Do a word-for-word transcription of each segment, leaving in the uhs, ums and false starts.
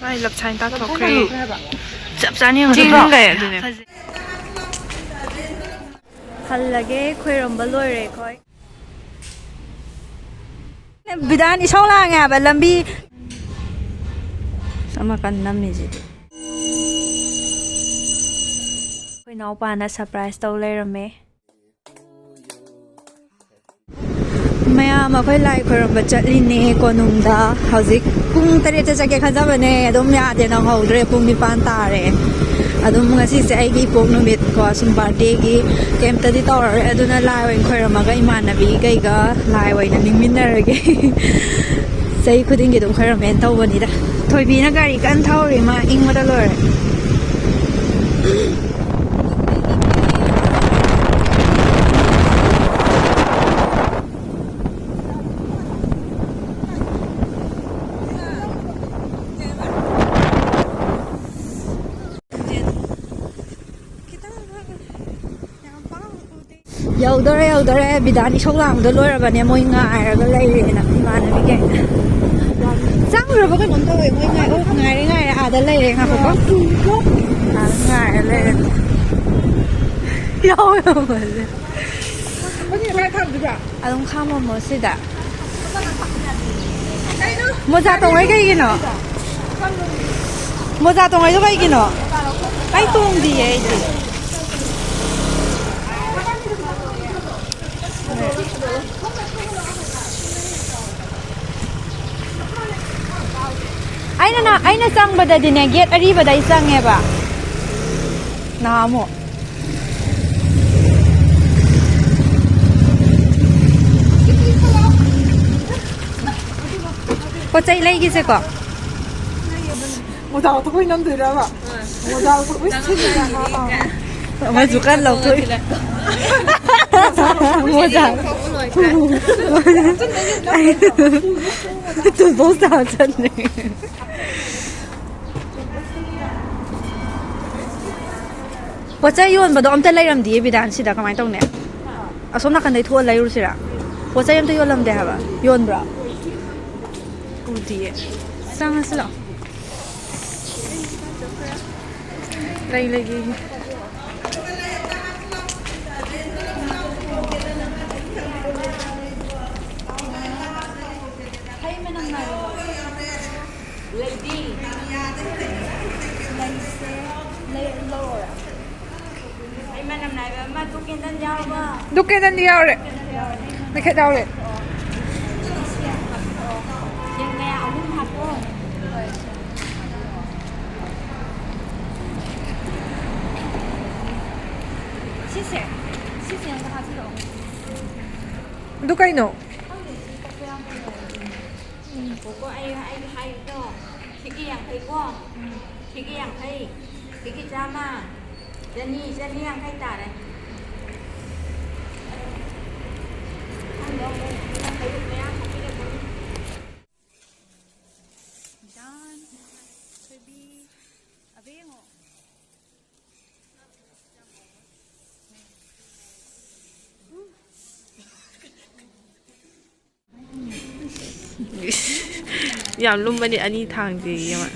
ꯃꯥꯏ ꯂꯞ sign ꯇꯥꯊꯣꯛꯈ꯭ꯔꯦ꯫ ꯆꯞ ꯆꯥꯅ ꯌꯦꯡꯉꯣ꯫ ꯆꯤꯡꯈ꯭ꯔꯦ ꯑꯗꯨꯅꯦ꯫ ꯍꯜꯂꯒꯦ, ꯈꯣꯏꯔꯝꯕ ꯂꯣꯏꯔꯦ ꯑꯩꯈꯣꯏ꯫ ꯕꯤꯗꯥꯟ ꯏꯁꯧ ꯂꯥꯡꯉꯦ ꯍꯥꯏꯕ ꯂꯝꯕꯤ꯫ ꯑꯃ ꯀꯟꯅ ꯅꯝꯃꯤꯁꯤꯗꯤ꯫ ꯑꯩꯈꯣꯏ ꯏꯅꯥꯎꯄꯥꯅ ꯁꯔꯄ꯭ꯔꯥꯏꯁ ꯇꯧ ꯂꯩꯔꯝꯃꯦ꯫ ꯃꯌꯥꯝ ꯑꯩꯈꯣꯏ ꯂꯥꯏ ꯈꯣꯏꯔꯝꯕ ꯆꯠꯂꯤꯅꯦ ꯀꯣꯅꯨꯡꯗ꯫ ꯍꯧꯖꯤꯛ ꯄꯨꯡ ꯇꯔꯦꯠꯇ ꯆꯠꯀꯦ ꯈꯟꯖꯕꯅꯦ, ꯑꯗꯨꯝ ꯌꯥꯗꯦ, ꯅꯪꯍꯧꯗ꯭ꯔꯦ, ꯄꯨꯡ ꯅꯤꯄꯥꯟ ꯇꯥꯔꯦ꯫ ꯑꯗꯨꯝ ꯉꯁꯤꯁꯦ ꯑꯩꯒꯤ ꯏꯄꯣꯛ ꯅꯨꯃꯤꯠ ꯀꯣ, ꯁꯨꯝ ꯕꯥꯔꯗꯦꯒꯤ ꯀꯩꯝꯇꯗꯤ ꯇꯧꯔꯔꯣꯏ, ꯑꯗꯨꯅ ꯂꯥꯏ ꯑꯣꯏꯅ ꯈꯣꯏꯔꯝꯃꯒ ꯏꯃꯥꯟꯅꯕꯤꯈꯩꯒ ꯂꯥꯏ ꯑꯣꯏꯅ ꯅꯤꯡꯃꯤꯟꯅꯔꯒꯦ꯫ ꯆꯍꯤ ꯈꯨꯗꯤꯡꯒꯤ ꯑꯗꯨꯝ ꯈꯣꯏꯔꯝꯃꯦꯅ ꯇꯧꯕꯅꯤꯗ꯫ ꯊꯣꯏꯕꯤꯅ ꯒꯥꯔꯤ ꯀꯟꯅ ꯊꯧꯔꯤ, ꯃꯥ ꯏꯪꯕꯗ ꯂꯣꯏꯔꯦ꯫ ꯌꯧꯗꯣꯔꯦ, ꯌꯧꯗꯣꯔꯦ꯫ ꯕꯤꯗꯥꯟ ꯏꯁꯧ ꯂꯥꯡꯕꯗꯣ ꯂꯣꯏꯔꯕꯅꯦ꯫ ꯃꯣꯏ ꯉꯥꯏꯔꯒ ꯂꯩꯔꯦꯅ ꯏꯃꯥꯟꯅꯕꯤꯈꯩ꯫ ꯆꯪꯈ꯭ꯔꯕ ꯀꯩꯅꯣꯝ ꯇꯧꯋꯦ꯫ ꯃꯣꯏ ꯉꯥꯏ-, ꯑꯣ, ꯉꯥꯏꯔꯦ, ꯉꯥꯏꯔꯦ꯫ ꯑꯥꯗ ꯂꯩꯔꯦ꯫ ꯉꯥꯏꯈꯣꯀꯣ꯫ ꯑꯥꯗ ꯉꯥꯏꯔ ꯂꯩꯔꯦ꯫ ꯌꯥꯎꯋꯦ, ꯌꯥꯎꯋꯦ꯫ ꯑꯗꯨꯝ ꯈꯥꯝꯃꯝꯃꯣ ꯁꯤꯗ꯫ ꯃꯣꯖꯥ ꯇꯣꯡꯉꯩ ꯀꯩꯒꯤꯅꯣ? ꯃꯣꯖꯥ ꯇꯣꯡꯉꯩꯗꯣ ꯀꯩꯒꯤꯅꯣ? ꯑꯩ ꯇꯣꯡꯗꯤꯌꯦ ꯑꯩꯗꯤ꯫ ꯑꯩꯅ ꯅ-, ꯑꯩꯅ ꯆꯪꯕꯗꯗꯤꯅꯦ, ꯒꯦꯠ ꯑꯔꯤꯕꯗ ꯑꯩ ꯆꯪꯉꯦꯕ ꯅꯍꯥꯟꯃꯨꯛ꯫ ꯄꯣꯠ ꯆꯩ ꯂꯩꯒꯤꯁꯦꯀꯣ꯫ ꯃꯣꯖꯥ ꯂꯧꯊꯣꯛꯄꯩ ꯅꯝꯗꯣꯏꯔꯕ? ꯃꯣꯖꯥ ꯂꯧꯊꯣꯛ-, ꯎꯏ, ꯁꯤꯗꯤ ꯌꯥꯝ ꯍꯥꯎ-, ꯑꯥ, ꯑꯥ꯫ ꯑꯃꯁꯨ ꯀꯟꯅ ꯂꯧꯊꯣꯛꯏ꯫ ꯃꯣꯖꯥ꯫ ꯇꯨꯜꯕꯣꯛꯁꯇ ꯍꯥꯞꯆꯟꯗꯣꯏꯅꯦ꯫ ꯄꯣꯠ ꯆꯩ ꯌꯣꯟꯕꯗꯣ ꯑꯝꯇ ꯂꯩꯔꯝꯗꯤꯌꯦ ꯕꯤꯗꯥꯟꯁꯤꯗ, ꯀꯃꯥꯏꯅ ꯇꯧꯅꯤ? ꯑꯁꯣꯝ ꯅꯥꯀꯟꯗꯩ ꯊꯣꯛꯑ ꯂꯩꯔꯨꯁꯤꯔꯥ? ꯄꯣꯠ ꯆꯩ ꯑꯝꯇ ꯌꯣꯜꯂꯝꯗꯦ ꯍꯥꯏꯕ꯫ ꯌꯣꯟꯕ꯭ꯔꯣ? ꯎꯗꯤꯌꯦ꯫ ꯆꯪꯉꯁꯤ ꯂꯥꯛꯑꯣ꯫ ꯂꯩ ꯂꯩꯒꯦ꯫ ꯍꯩ ꯃꯅꯝ ꯅꯥꯏꯕ ꯂꯧꯔꯣ꯫ ꯂꯩꯗꯤ꯫ ꯂꯩꯁꯦ꯫ ꯂꯩ ꯂꯧꯔꯣꯔꯥ? ꯑꯩ ꯃꯅꯝ ꯅꯥꯏꯕ ꯑꯃ ꯙꯨꯞ ꯀꯦꯟꯗꯜ ꯌꯥꯎꯔꯕꯣ? ꯙꯨꯞ ꯀꯦꯟꯗꯜꯗꯤ ꯌꯥꯎꯔꯦ꯫ ꯃꯩꯈꯦꯠ ꯌꯥꯎꯔꯦ꯫ ꯌꯦꯡꯉꯦ, ꯑꯍꯨꯝ ꯍꯥꯞꯄꯣ꯫ ꯁꯤꯁꯦ, ꯁꯤꯁꯦ ꯑꯝꯇ ꯍꯥꯞꯄꯤꯔꯛꯑꯣ꯫ ꯑꯗꯨ ꯀꯩꯅꯣ? ꯉꯥꯏꯈꯣꯀꯣ, ꯑꯩ, ꯑꯩ ꯍꯥꯏꯒꯦꯀꯣ꯫ ꯁꯤꯒꯤ ꯌꯥꯡꯈꯩꯀꯣ꯫ ꯁꯤꯒꯤ ꯌꯥꯡꯈꯩ꯫ ꯁꯤꯒꯤ ꯆꯥꯝꯃ꯫ ꯆꯅꯤ, ꯆꯅꯤ ꯌꯥꯡꯈꯩ ꯇꯥꯔꯦ꯫ ꯈꯪꯗꯦ, ꯑꯃꯨꯛ ꯌꯥꯡꯈꯩ ꯃꯌꯥ ꯍꯥꯞꯄꯤꯔꯛꯀꯅꯤ꯫ ꯗꯥꯟ, ꯊꯣꯏꯕꯤ, ꯑꯕꯦꯡꯉꯣ꯫ ꯌꯥꯝ ꯂꯨꯝꯕꯅꯤ, ꯑꯅꯤ ꯊꯥꯡꯁꯦ ꯌꯦꯡꯉꯣ꯫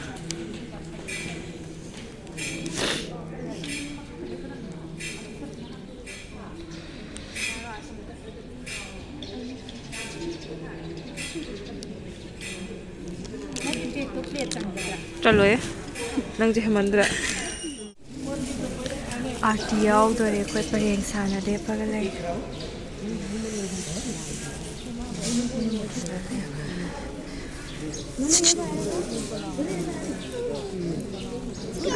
ꯆꯠꯂꯣꯍꯦ, ꯅꯪꯁꯦ ꯍꯦꯟꯃꯟꯗ꯭ꯔꯥ? ꯑꯥꯔꯇꯤ ꯌꯥꯎꯗꯣꯔꯦ, ꯑꯩꯈꯣꯏ ꯄꯔꯦꯡ ꯁꯥꯅ ꯂꯦꯞꯄꯒ ꯂꯩ꯫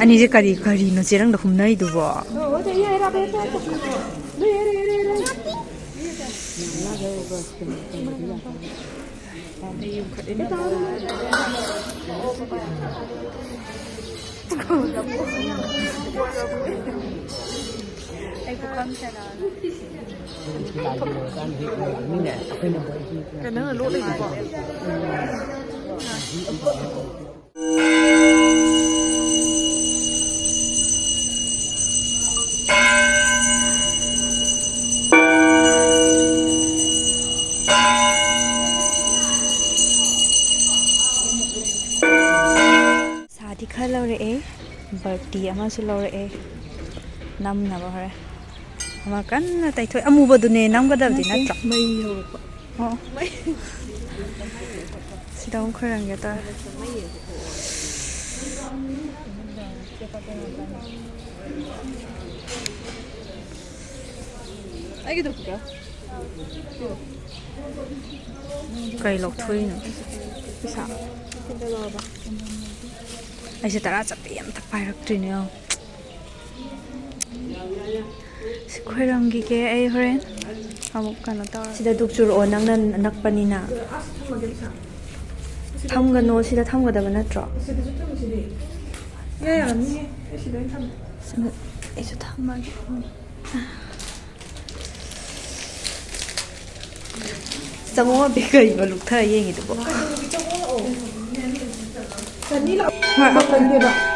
ꯑꯅꯤꯁꯦ ꯀꯔꯤ, ꯀꯔꯤꯅꯣ ꯆꯦꯔꯪꯗ ꯍꯨꯝꯅꯩꯗꯨꯕꯣ? ꯑꯩ ꯄꯨꯈꯝ ꯁꯦꯟꯅ꯫ ꯀꯩꯅꯣ ꯅꯪꯅ ꯂꯣꯠꯂꯤꯗꯨꯕꯣ? ꯂꯧꯔꯛꯑꯦ, ꯕꯔꯇꯤ ꯑꯃꯁꯨ ꯂꯧꯔꯛꯑꯦ, ꯅꯝꯅꯕ ꯍꯣꯔꯦꯟ꯫ ꯑꯃ ꯀꯟꯅ ꯇꯩꯊꯣꯛ, ꯑꯃꯨꯕꯗꯨꯅꯦ ꯅꯝꯒꯗꯕꯗꯤ ꯅꯠꯇꯦ, ꯅꯠꯇ꯭ꯔꯣ? ꯃꯩ ꯍꯧꯔꯛꯄ꯫ ꯑꯣ꯫ ꯃꯩ꯫ ꯁꯤꯗ ꯑꯃꯨꯛ ꯈꯣꯏꯔꯝꯒꯦ ꯇꯧꯔꯦ꯫ ꯑꯩꯒꯤꯗꯣ ꯄꯨꯔꯛꯑꯣ꯫ ꯀꯩ ꯂꯧꯊꯣꯛꯏꯅꯣ? ꯄꯩꯁꯥ꯫ ꯑꯩꯁꯦ ꯇꯔꯥ ꯆꯠꯄꯤ ꯑꯝꯇ ꯄꯥꯏꯔꯛꯇ꯭ꯔꯤꯅꯦ, ꯌꯦꯡꯉꯣ꯫ ꯁꯤ ꯈꯣꯏꯔꯝꯈꯤꯒꯦ ꯑꯩ ꯍꯣꯔꯦꯟ ꯑꯃꯨꯛ ꯀꯩꯅꯣ ꯇꯧꯔ꯫ ꯁꯤꯗ ꯗꯨꯛ ꯆꯨꯔꯛꯑꯣ, ꯅꯪꯅ ꯅꯛꯄꯅꯤꯅ꯫ ꯊꯝꯒꯅꯣ, ꯁꯤꯗ ꯊꯝꯒꯗꯕ ꯅꯠꯇ꯭ꯔꯣ? ꯁꯤꯗꯁꯨ ꯊꯝꯃꯤꯁꯤꯗꯤ꯫ ꯏꯌꯥ ꯌꯥꯔꯝꯅꯤꯌꯦ꯫ ꯑꯩ ꯁꯤꯗ ꯑꯣꯏꯅ ꯊꯝꯃꯦ꯫ ꯁꯤꯗ ꯑꯩꯁꯨ ꯊꯝꯃꯒꯦ꯫ ꯆꯪꯉꯣ, ꯑꯕꯦ, ꯀꯔꯤꯅꯣ ꯂꯨꯛꯊꯔ ꯌꯦꯡꯉꯤꯗꯨꯕꯣ? ꯍꯣꯏ,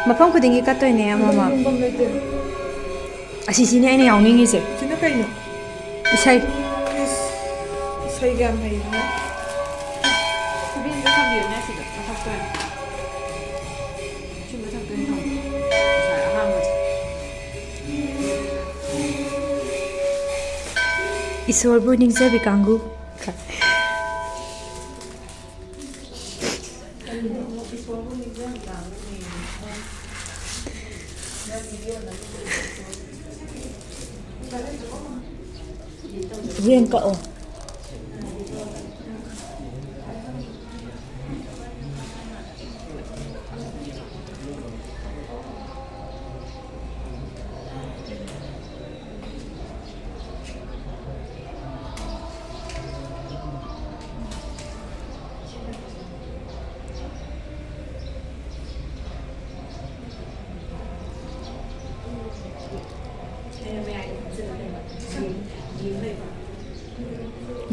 ꯃꯐꯝ ꯈꯨꯗꯤꯡꯒꯤ ꯀꯠꯇꯣꯏꯅꯦ ꯑꯃꯃꯝ꯫ ꯑꯁꯤꯁꯤꯅꯦ ꯑꯩꯅ ꯌꯥꯎꯅꯤꯡꯉꯤꯁꯦ꯫ ꯁꯤꯅ ꯀꯩꯅꯣ? ꯏꯁꯩ꯫ ꯏꯁ, ꯏꯁꯩꯒ ꯌꯥꯝ ꯍꯩꯕꯅꯦ꯫ ꯁꯤꯗ ꯃꯊꯛꯇ ꯑꯣꯏꯅ꯫ ꯁꯤ ꯃꯊꯛꯇ ꯑꯣꯏꯅ ꯊꯝꯃꯣ꯫ ꯉꯁꯥꯏ ꯑꯍꯥꯟꯕꯁꯦ꯫ ꯏꯁꯣꯔꯕꯨ ꯅꯤꯡꯖꯕꯤ ꯀꯥꯡꯕꯨ꯫ ꯌꯦꯟ ꯀꯛꯑꯣ꯫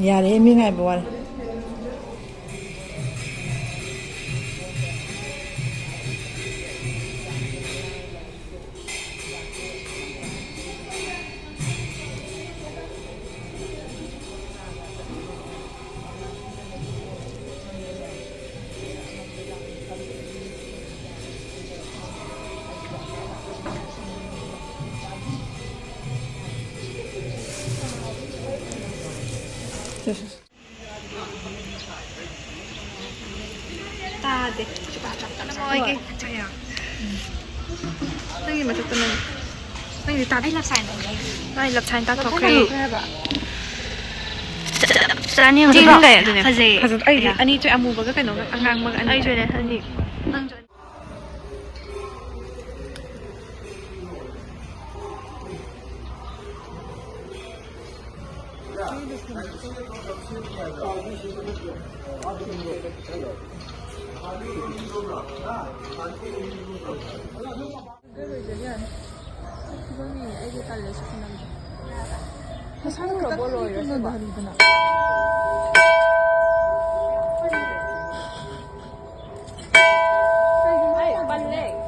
ꯌꯥꯔꯦ, ꯃꯤ ꯉꯥꯏꯕ ꯋꯥꯔꯦ꯫ ꯇꯥꯗꯦ꯫ ꯆꯨꯄꯥ ꯆꯥꯞ ꯆꯥꯞ ꯆꯥꯞ꯫ ꯅꯪꯒꯤ ꯃꯊꯛꯇ ꯅꯪ, ꯅꯪꯒꯤꯗꯤ ꯇꯥꯗꯦ꯫ ꯑꯩ ꯂꯞ ꯁꯥꯏꯟ ꯇꯧꯒꯦ꯫ ꯅꯪ ꯂꯞ ꯁꯥꯏꯟ ꯇꯥꯊꯣꯛꯈ꯭ꯔꯦ꯫ ꯆꯞ ꯆꯥꯅꯤ ꯌꯦꯡꯉꯣ꯫ ꯐꯖꯩ꯫ ꯐꯖꯩ꯫ ꯑꯩꯗꯤ ꯑꯅꯤ ꯊꯣꯛꯑꯦ, ꯑꯃꯨꯕꯒ ꯀꯩꯅꯣꯒ ꯑꯉꯥꯡꯕꯒ ꯑꯅꯤ ꯊꯣꯛꯑꯦ꯫ ꯑꯩꯁꯨꯅꯦ ꯑꯅꯤ꯫ ꯅꯪꯁꯨ ꯑꯅꯤ꯫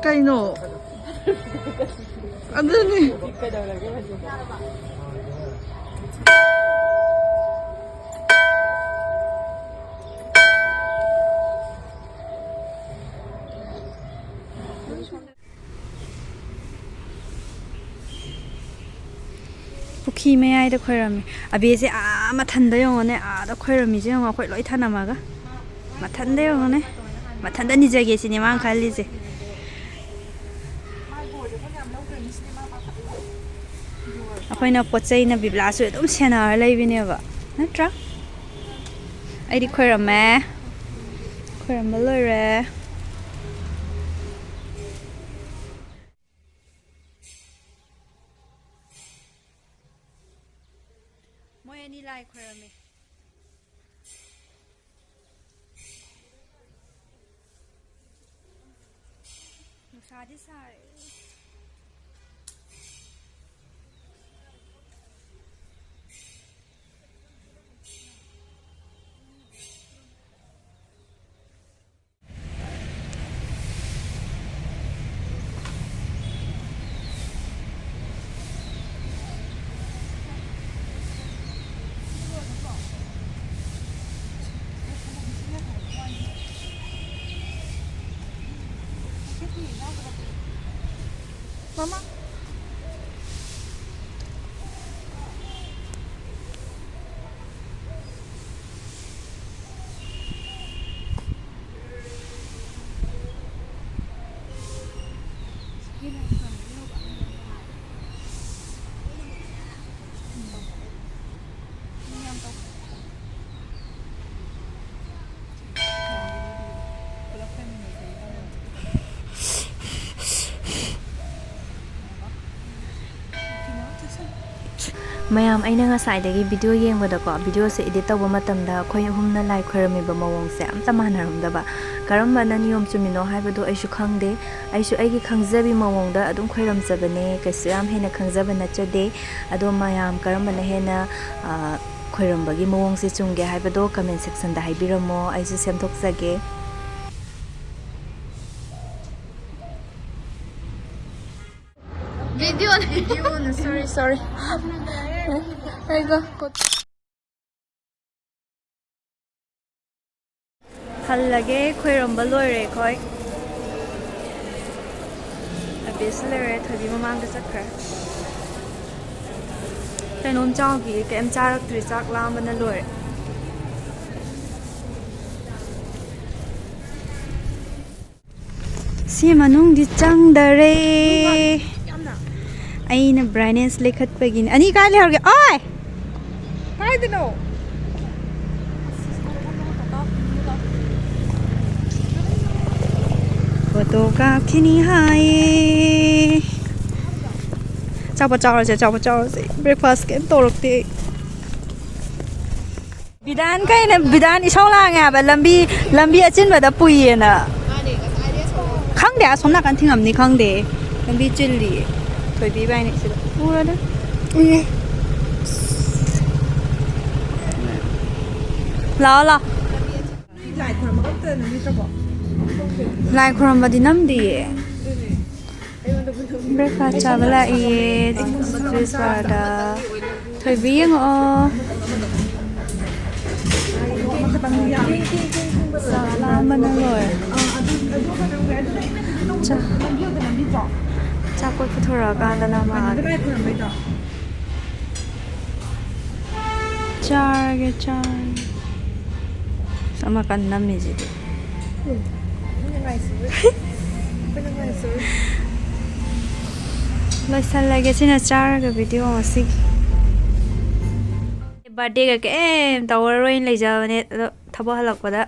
ꯀꯩꯅꯣ? ꯑꯗꯨꯅꯤ꯫ ꯄꯨꯈ꯭ꯔꯤ ꯃꯌꯥꯏꯗ ꯈꯣꯏꯔꯝꯃꯤ꯫ ꯑꯕꯦꯁꯦ ꯑꯥ ꯃꯊꯟꯗ ꯌꯦꯡꯉꯣꯅꯦ, ꯑꯥꯗ ꯈꯣꯏꯔꯝꯃꯤꯁꯦ ꯌꯦꯡꯉꯣ, ꯑꯩꯈꯣꯏ ꯂꯣꯏ ꯊꯅꯝꯃꯒ꯫ ꯃꯊꯟꯗ ꯌꯦꯡꯉꯣꯅꯦ, ꯃꯊꯟꯗ ꯅꯤꯖꯒꯦ ꯁꯤꯅꯦ ꯃꯥꯅ ꯈꯜꯂꯤꯁꯦ꯫ ꯑꯩꯈꯣꯏꯅ ꯄꯣꯠ ꯆꯩꯅ ꯕꯤꯕ꯭ꯂꯥꯁꯨ ꯑꯗꯨꯝ ꯁꯦꯟꯅꯔ ꯂꯩꯕꯤꯅꯦꯕ, ꯅꯠꯇ꯭ꯔꯥ? ꯑꯩꯗꯤ ꯈꯣꯏꯔꯝꯃꯦ, ꯈꯣꯏꯔꯝꯕ ꯂꯣꯏꯔꯦ꯫ ꯃꯣꯏ ꯑꯅꯤ ꯂꯥꯏ ꯈꯣꯏꯔꯝꯃꯦ꯫ ꯅꯨꯡꯁꯥꯗꯤ ꯁꯥꯏ꯫ ꯃꯃꯥ꯫ ꯃꯌꯥꯝ, ꯑꯩꯅ ꯉꯁꯥꯏꯗꯒꯤ ꯚꯤꯗꯤꯑꯣ ꯌꯦꯡꯕꯗꯀꯣ, ꯚꯤꯗꯤꯑꯣꯁꯦ ꯏꯗꯤꯠ ꯇꯧꯕ ꯃꯇꯝꯗ ꯑꯩꯈꯣꯏ ꯑꯍꯨꯝꯅ ꯂꯥꯏ ꯈꯣꯏꯔꯝꯃꯤꯕ ꯃꯑꯣꯡꯁꯦ ꯑꯝꯇ ꯃꯥꯟꯅꯔꯝꯗꯕ꯫ ꯀꯔꯝꯕꯅ ꯅꯤꯌꯣꯝ ꯆꯨꯝꯃꯤꯅꯣ ꯍꯥꯏꯕꯗꯣ ꯑꯩꯁꯨ ꯈꯪꯗꯦ꯫ ꯑꯩꯁꯨ ꯑꯩꯒꯤ ꯈꯪꯖꯕꯤ ꯃꯑꯣꯡꯗ ꯑꯗꯨꯝ ꯈꯣꯏꯔꯝꯖꯕꯅꯦ, ꯀꯩꯁꯨ ꯌꯥꯝ ꯍꯦꯟꯅ ꯈꯪꯖꯕ ꯅꯠꯆꯗꯦ꯫ ꯑꯗꯣ ꯃꯌꯥꯝ, ꯀꯔꯝꯕꯅ ꯍꯦꯟꯅ, ꯑ, ꯈꯣꯏꯔꯝꯕꯒꯤ ꯃꯑꯣꯡꯁꯦ ꯆꯨꯝꯒꯦ ꯍꯥꯏꯕꯗꯣ comment section ꯗ ꯍꯥꯏꯕꯤꯔꯝꯃꯣ, ꯑꯩꯁꯨ ꯁꯦꯝꯗꯣꯛꯆꯒꯦ꯫ ꯚꯤꯗꯤꯑꯣꯅꯦ꯫ ꯚꯤꯗꯤꯑꯣꯅꯦ, sorry, sorry. ꯑꯩꯒ ꯀꯣꯠ-, ꯍꯜꯂꯒꯦ, ꯈꯣꯏꯔꯝꯕ ꯂꯣꯏꯔꯦ ꯑꯩꯈꯣꯏ꯫ ꯑꯕꯦꯁꯨ ꯂꯩꯔꯦ, ꯊꯣꯏꯕꯤ ꯃꯃꯥꯡꯗ ꯆꯠꯈ꯭ꯔꯦ꯫ ꯀꯩꯅꯣꯝ ꯆꯥꯎꯈꯤꯒꯦ, ꯀꯩꯝ ꯆꯥꯔꯛꯇ꯭ꯔꯤ, ꯆꯥꯛ ꯂꯥꯝꯕꯅ ꯂꯣꯏꯔꯦ꯫ ꯁꯤ ꯃꯅꯨꯡꯗꯤ ꯆꯪꯗꯔꯦ꯫ ꯑꯩꯅ brightness ꯂꯩꯈꯠꯄꯒꯤꯅꯦ꯫ ꯑꯅꯤ ꯀꯥꯏ ꯂꯩꯍꯧꯔꯒꯦ? ꯑꯣꯏ! ꯀꯥꯏꯗꯅꯣ? Photo ꯀꯥꯞꯈꯤꯅꯤ ꯍꯥꯏꯌꯦ꯫ ꯑꯆꯥꯄꯣꯠ ꯆꯥꯎꯔꯁꯦ, ꯑꯆꯥꯄꯣꯠ ꯆꯥꯎꯔꯁꯦ꯫ Breakfast ꯀꯩꯝ ꯇꯧꯔꯛꯇꯦ ꯑꯩ꯫ ꯕꯤꯗꯥꯟ ꯀꯩꯅ, ꯕꯤꯗꯥꯟ ꯏꯁꯧ ꯂꯥꯡꯉꯦ ꯍꯥꯏꯕ, ꯂꯝꯕꯤ, ꯂꯝꯕꯤ ꯑꯆꯤꯟꯕꯗ ꯄꯨꯏꯌꯦꯅ꯫ ꯈꯪꯗꯦ, ꯑꯁꯣꯝ ꯅꯥꯀꯟ ꯊꯤꯡꯉꯝꯅꯤ, ꯈꯪꯗꯦ꯫ ꯂꯝꯕꯤ ꯆꯤꯜꯂꯤꯌꯦ꯫ ꯊꯣꯏꯕꯤ ꯏꯕꯥꯅꯤ ꯁꯤꯗ꯫ ꯎꯔꯗ? ꯎꯏꯌꯦ꯫ ꯂꯥꯛꯑꯣ, ꯂꯥꯛꯑꯣ꯫ ꯂꯥꯏ ꯈꯨꯔꯨꯝꯕꯗꯤ ꯅꯝꯗꯤꯌꯦ꯫ Breakfast ꯆꯥꯕ ꯂꯥꯛꯏꯌꯦ, Juice Bar ꯗ꯫ ꯊꯣꯏꯕꯤ, ꯌꯦꯡꯉꯛꯑꯣ꯫ ꯆꯥꯛ ꯂꯥꯝꯕꯅ ꯂꯣꯏꯔꯦ꯫ ꯆꯥ-, ꯑꯆꯥꯄꯣꯠ ꯄꯨꯊꯣꯔꯛꯑꯀꯥꯟꯗꯅ ꯃꯥꯒꯦ꯫ ꯆꯥꯔꯒꯦ, ꯆꯥꯔꯒꯦ꯫ ꯑꯃ ꯀꯟꯅ ꯅꯝꯃꯤꯁꯤꯗꯤ꯫ ꯂꯣꯏꯁꯜꯂꯒꯦ ꯁꯤꯅ ꯆꯥꯔꯒ ꯚꯤꯗꯤꯑꯣ ꯉꯁꯤꯒꯤ꯫ Birthday ꯒ ꯀꯩꯝ ꯇꯧꯔꯔꯣꯏꯅ ꯂꯩꯖꯕꯅꯦ, ꯑꯗꯣ ꯊꯕꯛ ꯍꯜꯂꯛꯄꯗ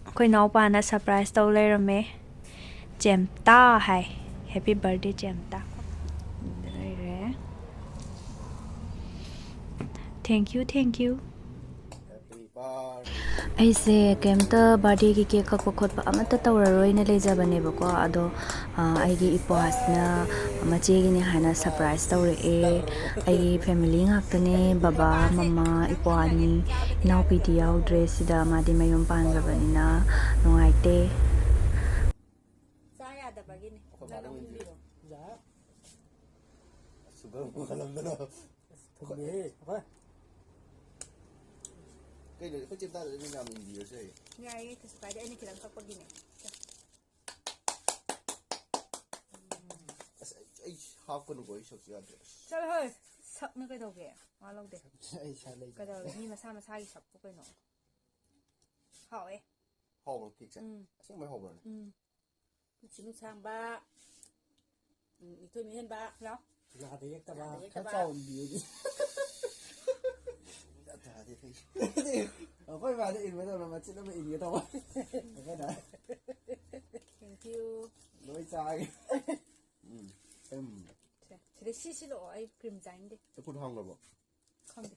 ꯑꯩꯈꯣꯏ ꯏꯅꯥꯎꯄꯥꯅ surprise ꯇꯧ ꯂꯩꯔꯝꯃꯦ꯫ ꯆꯦꯝꯇꯥ ꯍꯥꯏ꯫ Happy birthday, ꯆꯦꯝꯇꯥ꯫ ꯂꯩꯔꯦ꯫ Thank you, thank you. ꯑꯩꯁꯦ ꯀꯩꯝꯇ ꯕꯥꯔꯗꯦꯒꯤ ꯀꯦꯛ ꯀꯛꯄ ꯈꯣꯠꯄ ꯑꯃꯠꯇ ꯇꯧꯔꯔꯣꯏꯅ ꯂꯩꯖꯕꯅꯦꯕꯀꯣ꯫ ꯑꯗꯣ ꯑꯩꯒꯤ ꯏꯄ꯭ꯋꯥꯁꯤꯅ ꯃꯆꯦꯒꯤꯅꯦ ꯍꯥꯏꯅ ꯁꯔꯄ꯭ꯔꯥꯏꯁ ꯇꯧꯔꯛꯑꯦ꯫ ꯑꯩꯒꯤ ꯐꯦꯃꯤꯂꯤ ꯉꯥꯛꯇꯅꯦ, ꯕꯕꯥ, ꯃꯃꯥ, ꯏꯄ꯭ꯋꯥꯅꯤ꯫ ꯏꯅꯥꯎꯄꯤꯗꯤ ꯌꯥꯎꯗ꯭ꯔꯦ ꯁꯤꯗ, ꯃꯥꯗꯤ ꯃꯌꯨꯝ ꯄꯥꯟꯈ꯭ꯔꯕꯅꯤꯅ ꯅꯨꯡꯉꯥꯏꯇꯦ꯫ ꯆꯥ ꯌꯥꯗꯕꯒꯤꯅꯦ꯫ ꯑꯩꯈꯣꯏ ꯃꯥꯗ ꯅꯪꯅ ꯑꯣꯏꯅ ꯎꯠꯄꯤꯔꯣ꯫ ꯁꯨꯒꯔ ꯄꯨꯈꯠꯂꯝꯗꯅ꯫ ꯊꯨꯝꯃꯦꯍꯦ, ꯑꯩꯈꯣꯏ꯫ ꯀꯩꯅꯣ, ꯑꯩꯈꯣꯏ ꯆꯦ ꯇꯥꯗ ꯑꯗꯨꯝ ꯌꯥꯝ ꯏꯟꯕꯤꯔꯁꯨ ꯌꯥꯏꯌꯦ꯫ ꯌꯥꯏꯌꯦ, ꯀꯩꯁꯨ ꯀꯥꯏꯗꯦ꯫ ꯑꯩꯅ ꯈꯤꯇꯪ ꯀꯛꯄꯒꯤꯅꯦ꯫ ꯑꯁ, ꯑꯩ, ꯑꯩ ꯍꯥꯞꯀꯅꯨꯀꯣ, ꯑꯩ ꯁꯛꯁꯨ ꯌꯥꯗ꯭ꯔꯦ꯫ ꯑꯁ꯫ ꯆꯠꯂꯣ ꯍꯣꯏ, ꯁꯛꯅ ꯀꯩꯗꯧꯒꯦ? ꯋꯥ ꯂꯧꯗꯦ꯫ ꯑꯩ ꯏꯁꯥ ꯂꯩꯇꯦ꯫ ꯀꯩꯗꯧꯔꯒꯦ? ꯃꯤ ꯃꯁꯥ ꯃꯁꯥꯒꯤ ꯁꯛꯄꯨ ꯀꯩꯅꯣ? ꯍꯥꯎꯋꯦ꯫ ꯍꯥꯎꯕ꯭ꯔꯣ ꯀꯦꯛꯁꯦ? ꯎꯝ꯫ ꯑꯁꯦꯡꯕꯩ ꯍꯥꯎꯕ꯭ꯔꯣꯅꯦ? ꯎꯝ꯫ ꯁꯤꯅꯨ ꯁꯥꯡꯕ, ꯎꯝ, ꯏꯊꯣꯏ ꯃꯤꯍꯦꯟꯕ꯫ ꯂꯥꯎ꯫ ꯂꯥꯗ ꯌꯦꯛꯇꯕ꯫ ꯂꯥꯗ ꯌꯦꯛꯇꯕ꯫ ꯈꯔ ꯆꯥꯎꯅ ꯏꯟꯕꯤꯌꯨꯅꯦ꯫ ꯑꯩꯈꯣꯏ ꯏꯃꯥꯗ ꯏꯟꯕꯗꯧꯅ ꯃꯆꯤꯟ ꯑꯃ ꯏꯟꯒꯦ ꯇꯧꯕ꯫ ꯑꯩꯈꯣꯏꯅ Thank you. ꯎꯝ꯫ ꯎꯝ꯫ ꯁꯦ, ꯁꯤꯗ ꯁꯤ ꯁꯤꯜꯂꯛꯑꯣ, ꯑꯩ ꯀ꯭ꯔꯤꯝ ꯆꯥꯅꯤꯡꯗꯦ꯫ ꯈꯨꯠ ꯍꯥꯡꯈ꯭ꯔꯕꯣ? ꯈꯪꯗꯦ꯫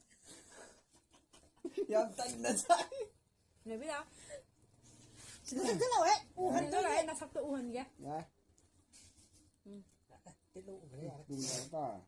ꯌꯥꯝ ꯇꯟꯅ ꯆꯥꯏ꯫ ꯅꯦꯕꯤꯂꯥ꯫ ꯁꯤꯗ ꯆꯪꯁꯤꯜꯂꯛꯑꯣꯍꯦ꯫ ꯎꯍꯟꯗꯣꯔꯦ꯫ ꯆꯪꯁꯤꯜꯂꯛꯑꯣꯍꯦ, ꯅꯁꯛꯇꯣ ꯎꯍꯟꯒꯦ꯫ ꯌꯥꯏ꯫ ꯎꯝ꯫ ꯇꯤꯠꯂꯨ ꯎꯈ꯭ꯔꯦ ꯌꯥꯔꯦ꯫ ꯇꯨꯝꯈ꯭ꯔꯕ ꯇꯥꯔꯦ꯫